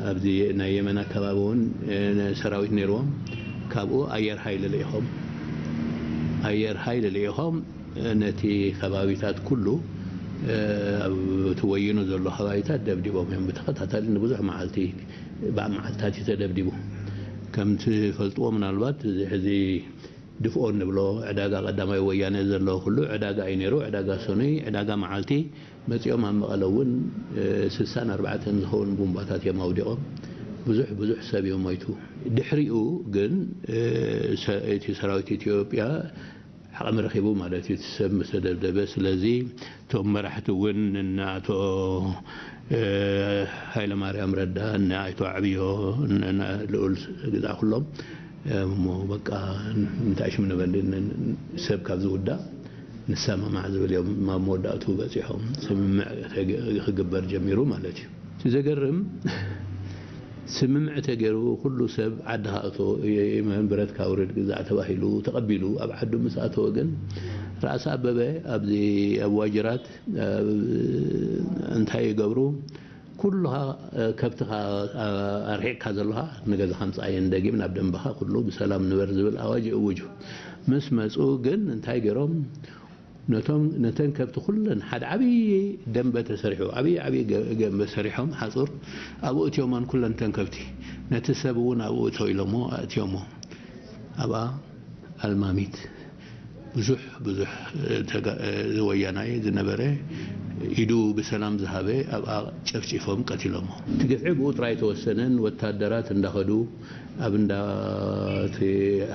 ኣብዚ ናይ የመን ኣከባቢ እውን ሰራዊት ነይርዎም። ካብኡ ኣየር ሃይል ልኢኾም ኣየር ሃይል ልኢኾም ነቲ ከባቢታት ኩሉ ኣብ እቲ ወይኑ ዘሎ ከባቢታት ደብዲቦም እዮም። ብተኸታታሊ ንብዙሕ መዓልቲ ብኣብ መዓልትታት እዩ ተደብዲቡ። ከም ትፈልጥዎ ምናልባት እዚ ሕዚ ድፍኦ እንብሎ ዕዳጋ ቀዳማይ ወያነ ዘሎ ኩሉ ዕዳጋ እዩ ነይሩ። ዕዳጋ ሰኑይ፣ ዕዳጋ መዓልቲ መጺኦም ኣብ መቐለ እውን ስሳን ኣርባዕተን ዝኸውን ቡምባታት እዮም ኣውዲቖም። ብዙሕ ብዙሕ ሰብ እዩ ሞይቱ። ድሕሪኡ ግን እቲ ሰራዊት ኢትዮጵያ ዓቕሚ ረኺቡ ማለት እዩ፣ እቲ ሰብ ምስ ተደብደበ። ስለዚ እቶም መራሕቲ እውን እነ ኣቶ ሃይለማርያም ረዳ፣ እነ ኣይቶ ዓብዮ፣ እነ ልኡል ግዛእ ኩሎም እሞ በቃ እንታይ ሽም ንበል ሰብ ካብ ዝውዳእ ንሰማማዕ ዝብል እዮም ኣብ መወዳእቱ በፂሖም። ስምምዕ ክግበር ጀሚሩ ማለት እዩ። እቲ ዘገርም ስምምዕ ተገይሩ ኩሉ ሰብ ዓድኻ እቶ ብረትካ ውርድ ግዛዕ ተባሂሉ ተቐቢሉ ኣብ ዓዱ ምስ ኣተወ ግን ራእሲ ኣበበ ኣብዚ ኣብ ዋጅራት እንታይ ይገብሩ? ኩሉኻ ከብትኻ ኣርሒቕካ ዘለኻ ንገዛኻ ምጻየን ደጊም ናብ ደንበኻ ኩሉ ብሰላም ንበር ዝብል ኣዋጅ ይእውጁ። ምስ መጹ ግን እንታይ ገይሮም? ነቶም ነተን ከብቲ ኩለን ሓደ ዓብዪ ደንበ ተሰሪሑ ዓብዪ ዓብዪ ገንበ ሰሪሖም ሓፁር ኣብኡ እትዮሞን ኩለን ተን ከብቲ ነቲ ሰብ እውን ኣብኡ እቶ ኢሎሞ ኣእትዮሞ ኣብኣ ኣልማሚት ብዙሕ ብዙሕ ወያናይ ዝነበረ ኢዱ ብሰላም ዝሃበ ኣብኣ ጨፍጪፎም ቀቲሎሞ። እቲ ግፍዒ ብኡ ጥራይ ተወሰነን ወታደራት እንዳኸዱ ኣብ እንዳ እቲ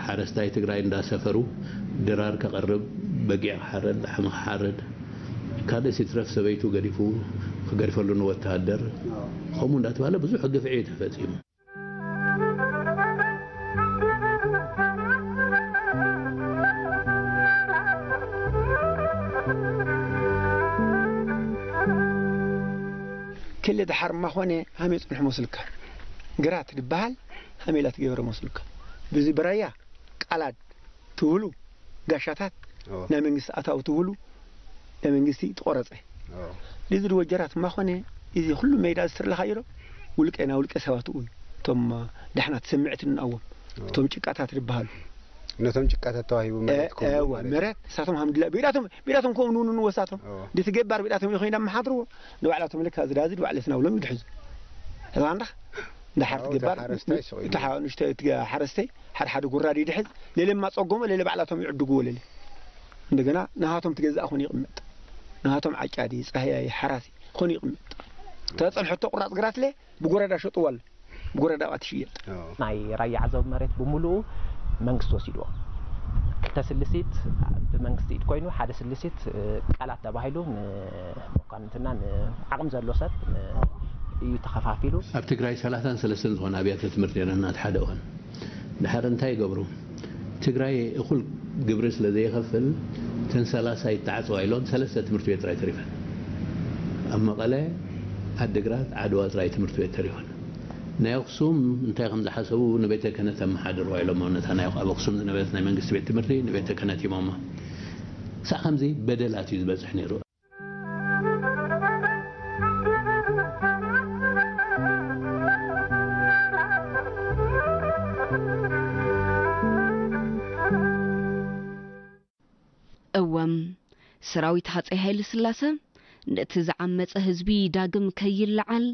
ሓረስታይ ትግራይ እንዳሰፈሩ ድራር ከቕርብ በጊዕ ክሓረድ ላሕሚ ክሓርድ ካልእ ሲትረፍ ሰበይቱ ገዲፉ ክገድፈሉ ንወተሃደር ከምኡ እንዳተባሃለ ብዙሕ ግፍዒ እዩ ተፈፂሙ። ክሊ ድሓር ማኾነ ሃመይ ጽንሑ መስልካ ግራት ድበሃል ሃሜላ ትገብረ መስሉካ ብዚ ብራያ ቃላድ ትብሉ ጋሻታት ናይ መንግስቲ ኣታዊ ትብሉ ናይ መንግስቲ ትቆረጸ እዚ ድወጀራት ማኾነ እዚ ኩሉ ሜዳ ዝተለኻ ኢሎ ውልቀ ናይ ውልቀ ሰባት እውን እቶም ዳሕና ትስምዕት ንኣዎም እቶም ጭቃታት ዝበሃሉ ነቶም ጭቃታት ተዋሂቡ መሬት ክህቡ እወ ማለት እዩ። መሬት እሳቶም ሃምድላ ብኢዳቶም ብኢዳቶም ከምኡ ንውኑ ንወሳቶም እወ። ድቲ ገባር ብኢዳቶም ይኾይና መሓድርዎ ንባዕላቶም ልካ ዝዳዚ ንባዕለትና ብሎም ይድሕዙ ህዝባንዳ እንዳሓር ኣዎ፣ እቲ ገባር ሓረስታይ ስቕ ኢሉ። እቲ ሓ- ንሽተ- እቲ ሓረስተይ ሓደ ሓደ ጉራድ ይድሕዝ ሌለ ማፀጎሞ ሌለ ባዕላቶም ይዕድግዎ ሌለ እንደገና ንሃቶም ትገዛእ ኾን ይቕመጥ ንሃቶም ዓጫዲ ፀህያይ ሓራሲ ኾን ይቕመጥ ተፀንሐቶ ቁራፅ ግራት ለ ብጎረዳ ሸጥዋል ጎረዳ ትሽየጥ። ናይ ራያ ዓዘብ መሬት ብምሉኡ መንግስቲ ወሲድዎ። ክልተ ስልሲት ብመንግስቲ ኢድ ኮይኑ ሓደ ስልሲት ቃላት ተባሂሉ ንመኳንንትና ንዓቕሚ ዘሎ ሰብ እዩ ተኸፋፊሉ። ኣብ ትግራይ ሰላሳን ሰለስተን ዝኾነ ኣብያተ ትምህርቲ ነይረና እቲ ሓደ እዋን። ድሓር እንታይ ይገብሩ? ትግራይ እኹል ግብሪ ስለ ዘይኸፍል እተን ሰላሳ ይተዓፅዋ ኢሎም ሰለስተ ትምህርቲ ቤት ጥራይ ተሪፈን። ኣብ መቐለ፣ ዓዲግራት፣ ዓድዋ ጥራይ ትምህርቲ ቤት ተሪፈን። ናይ ኣኽሱም እንታይ ከም ዝሓሰቡ ንቤተ ክህነት ኣመሓድርዋ ኢሎሞ ነታ ናይ ኣብ ኣኽሱም ዝነበረት ናይ መንግስቲ ቤት ትምህርቲ ንቤተ ክህነት ሂቦማ። ክሳዕ ከምዚ በደላት እዩ ዝበፅሕ ነይሩ። ሰራዊት ሃጸይ ሃይለ ስላሰ ነቲ ዝዓመጸ ህዝቢ ዳግም ከይለዓል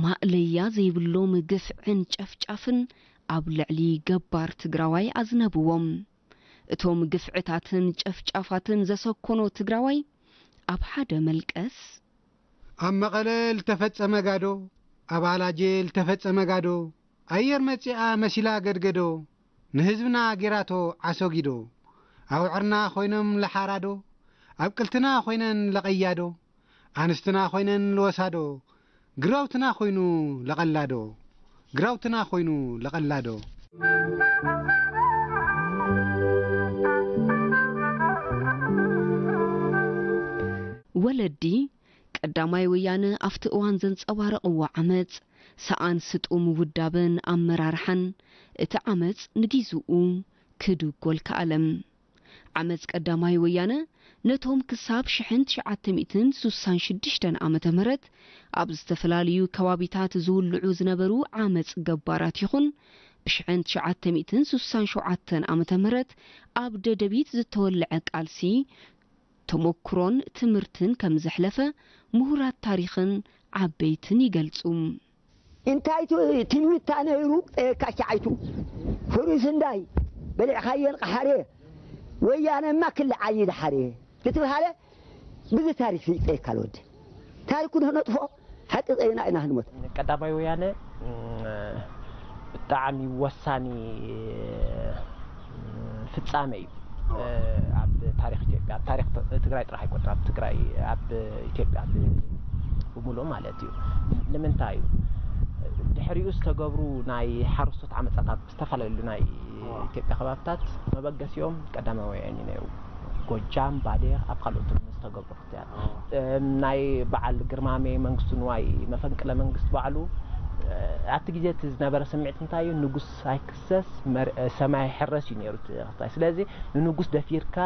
ማእለያ ዘይብሎም ግፍዕን ጨፍጫፍን ኣብ ልዕሊ ገባር ትግራዋይ ኣዝነብዎም። እቶም ግፍዕታትን ጨፍጫፋትን ዘሰኮኖ ትግራዋይ ኣብ ሓደ መልቀስ ኣብ መቐለ ልተፈጸመ ጋዶ፣ ኣብ ኣላጄ ልተፈጸመ ጋዶ፣ ኣየር መጺኣ መሲላ ገድገዶ፣ ንህዝብና ጌራቶ ዓሶጊዶ፣ ኣውዕርና ኮይኖም ለሓራዶ፣ ኣብቅልትና ኮይነን ለቐያዶ፣ ኣንስትና ኮይነን ለወሳዶ፣ ግራውትና ኮይኑ ለቐላዶ፣ ግራውትና ኮይኑ ለቐላዶ። ወለዲ ቀዳማይ ወያነ ኣብቲ እዋን ዘንጸባረቕዎ ዓመጽ፣ ሰኣን ስጡም ውዳበን ኣመራርሓን፣ እቲ ዓመጽ ንጊዝኡ ክድጎል ከኣለ። ዓመጽ ቀዳማይ ወያነ ነቶም ክሳብ ሽሕን ትሽዓተ ሚእትን ሱሳን ሽዱሽተን ዓመተ ምህረት ኣብ ዝተፈላለዩ ከባቢታት ዝውልዑ ዝነበሩ ዓመጽ ገባራት ይኹን፣ ብሽሕን ትሽዓተ ሚእትን ሱሳን ሸውዓተን ዓመተ ምህረት ኣብ ደደቢት ዝተወልዐ ቃልሲ፣ ተሞክሮን ትምህርትን ከም ዘሕለፈ ምሁራት ታሪኽን ዓበይትን ይገልጹ። እንታይ ቱ ትምኒትካ ነይሩ? ጠየካ ሻዓይቱ ፍሩስ እንዳይ በሊዕካየን ቀሓርየ ወያነማ ክልዓል እዩ ድሓርየ ክትብሃለ ብዚ ታሪክ ይጠየካ ልወዲ ታሪኩ ንክነጥፎ ሓቂ ጸይና ኢና ክንሞት። ቀዳማይ ወያነ እም፣ ብጣዕሚ ወሳኒ እም፣ ፍጻመ እዩ። እ፣ ኣብ ታሪክ ኢትዮጵያ፣ ኣብ ታሪክ ት- ትግራይ ጥራሕ ኣይኮነን፣ ኣብ ትግራይ፣ ኣብ ኢትዮጵያ ብ- ብምሉእ ማለት እዩ። ንምንታይ እዩ? ድሕሪኡ ዝተገብሩ ናይ ሓረስቶት ዓመጻታት ኣብ ዝተፈላለዩ ናይ ኢትዮጵያ ከባብታት መበገሲኦም ቀዳማውያን እዩ ነይሩ። ጎጃም፣ ባሌ፣ ኣብ ካልኦት ዝተገብሩ ክትያት። እም፣ ናይ በዓል ግርማሜ መንግስቱ ንዋይ መፈንቅለ መንግስት ባዕሉ፣ እ፣ ኣብቲ ግዜ እቲ ዝነበረ ስምዒት እንታይ እዩ? ንጉስ ኣይክሰስ፣ መር-፣ እ፣ ሰማይ ኣይሕረስ እዩ ነይሩ እቲ ክስታይ። ስለዚ ንንጉስ ደፊርካ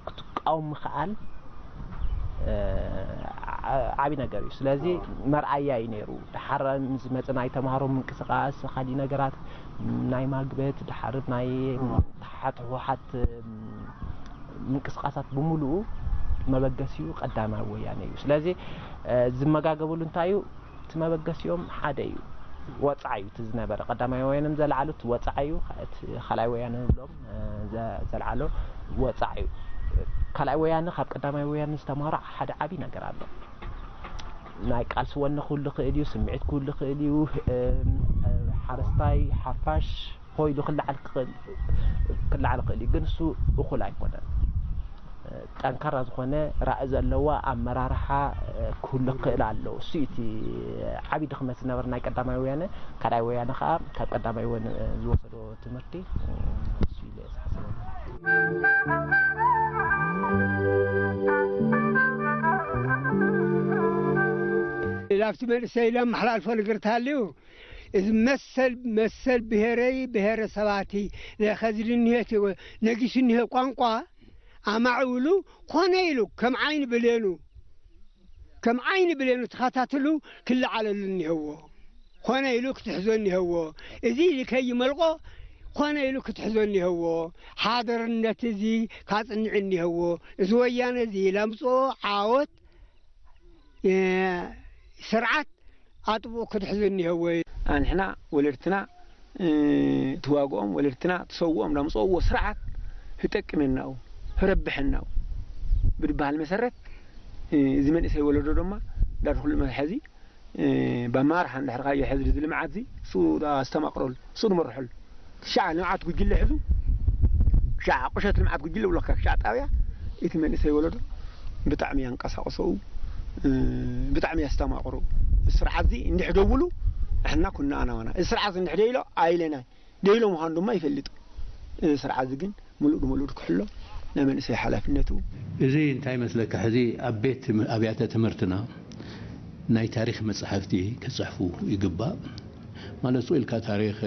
ክትቃወም ምኽኣል፣ እ፣ ዓ-፣ ዓቢ ነገር እዩ። ስለዚ መርኣያ እዩ ነይሩ። ድሓር ምስ ዝመጸ ናይ ተምሃሮ ምንቅስቃስ፣ ካሊእ ነገራት፣ ናይ ማግበት፣ ድሓር ናይ ታሓት ህወሓት፣ እም፣ ምንቅስቃሳት ብምሉኡ መበገሲኡ ቀዳማይ ወያነ እዩ። ስለዚ፣ እ፣ ዝመጋገበሉ እንታይ እዩ? እቲ መበገሲኦም ሓደ እዩ። ወጽዓ እዩ እቲ ዝነበረ። ቀዳማይ ወያነ ዘልዓሎ እቲ ወጽዓ እዩ። እቲ ካልኣይ ወያነ ንብሎም፣ እ፣ ዘ-፣ ዘልዓሎ ወጽዓ እዩ። ካልኣይ ወያነ ካብ ቀዳማይ ወያነ ዝተምሃሮ ሓደ ዓቢ ነገር ኣሎ። ናይ ቃልሲ ወነ ክህሉ ይኽእል እዩ፣ ስምዒት ክህሉ ይኽእል እዩ። እም፣ እ፣ ሓረስታይ፣ ሓፋሽ፣ ሆ ኢሉ ክለዓል ክኽእል ክለዓል ክኽእል እዩ፣ ግን እሱ እኹል ኣይኮነን። ጠንካራ ዝኾነ ራኢ ዘለዋ ኣመራርሓ ክህሉ ክኽእል ኣለዎ። እሱ እዩ እቲ ዓብዪ ድኽመት ዝነበረ ናይ ቀዳማይ ወያነ። ካልኣይ ወያነ ከዓ ካብ ቀዳማይ ወያነ ዝወሰዶ ትምህርቲ እሱ ኢለ እየ ዝሓስብ። ላብቲ መንእሰይ ኢለ ኣመሓላልፎ ነገር ተሃልዩ እዚ መሰል መሰል ብሄረይ ብሄረሰባቲ ከዚ ዝኒሀ እቲ ነጊሱ እኒሀ ቋንቋ ኣማዕብሉ ኮነ ኢሉ ከም ዓይኒ ብሌኑ ከም ዓይኒ ብሌኑ ተኸታትሉ ክለዓለሉ እኒሀዎ። ኮነ ኢሉ ክትሕዞ እኒሀዎ። እዚ ኢሉ ከይመልቆ ኮነ ኢሉ ክትሕዞ እኒሀዎ። ሓደርነት እዚ ካጽንዕ እኒሀዎ። እዚ ወያነ እዚ ለምፅኦ ዓወት ስርዓት ኣጥብቑ ክትሕዙ እኒሀዎ እዩ። ኣንሕና ወለድትና ትዋግኦም ወለድትና ትሰውኦም ዳምፀእዎ ስርዓት ህጠቅመናኡ ህረብሐናኡ ብድበሃል መሰረት እዚ መንእሰይ ወለዶ ድማ ዳር ኩሉ መትሐዚ ብኣመራርሓ እንድሕር ካዮ ሕዚ እዚ ልምዓት እዚ እሱ ኣስተማቕረሉ እሱ ድመርሐሉ ክሻዕ ልምዓት ጉጅለ ሕዙ ክሻዕ ቁሸት ልምዓት ጉጅለ ብሎካ ክሻዕ ጣብያ እቲ መንእሰይ ወለዶ ብጣዕሚ ያንቀሳቅሰው ብጣዕሚ ያስተማቅረው ስርዓት እዚ እንድሕ ደውሉ ንሕና ኩና ኣናዋና እዚ ስርዓት እዚ እንድሕ ደይሎ ኣይለናይ ደይሎ ምዃኑ ድማ ይፈልጥ እዚ ስርዓት እዚ ግን ምሉእ ብምሉእ ክሕሎ ናይ መንእሰይ ሓላፍነቱ እዚ እንታይ መስለካ ሕዚ ኣብ ቤት ትም- ኣብያተ ትምህርትና ናይ ታሪክ መፅሓፍቲ ክፅሕፉ ይግባእ ማለት ስቕ ኢልካ ታሪክ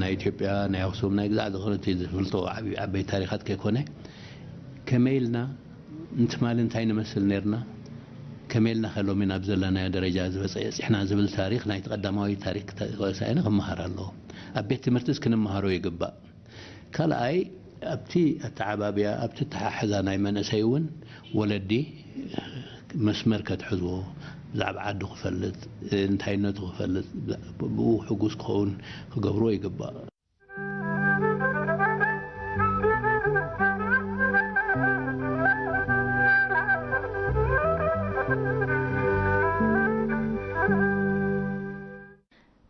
ናይ ኢትዮጵያ ናይ ኣክሱም ናይ ግዛዕ ዝኾነ እቲ ዝፍልጦ ዓብይ ዓበይ ታሪካት ከይኮነ ከመይ ኢልና ንትማሊ እንታይ ንመስል ነርና ከመይ ኢልና ከ ሎሚ ናብ ዘለናዮ ደረጃ ዝበፀ የፅሕና ዝብል ታሪክ ናይቲ ቀዳማዊ ታሪክ ተሳኢና ክመሃር ኣለዎ ኣብ ቤት ትምህርትስ ክንመሃሮ ይግባእ ካልኣይ ኣብቲ ኣተዓባብያ ኣብቲ ኣተሓሕዛ ናይ መንእሰይ እውን ወለዲ መስመር ከትሕዝዎ፣ ብዛዕባ ዓዱ ክፈልጥ፣ እንታይነቱ ክፈልጥ፣ ብኡ ሕጉስ ክኸውን ክገብርዎ ይግባእ።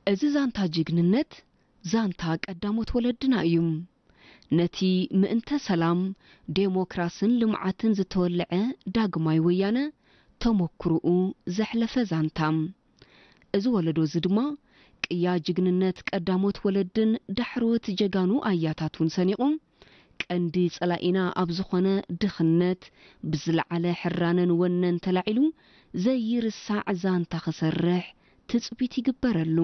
እዚ ዛንታ ጅግንነት ዛንታ ቀዳሞት ወለድና እዩ። ነቲ ምእንተ ሰላም፣ ዴሞክራስን ልምዓትን ዝተወልዐ ዳግማይ ወያነ ተመኩርኡ ዘሕለፈ ዛንታ። እዚ ወለዶ እዚ ድማ ቅያ ጅግንነት ቀዳሞት ወለድን ዳሕሮት ጀጋኑ ኣያታቱን ሰኒቑ፣ ቀንዲ ጸላኢና ኣብ ዝኾነ ድኽነት ብዝለዓለ ሕራነን ወነን ተላዒሉ ዘይርሳዕ ዛንታ ክሰርሕ ትጽቢት ይግበረሉ።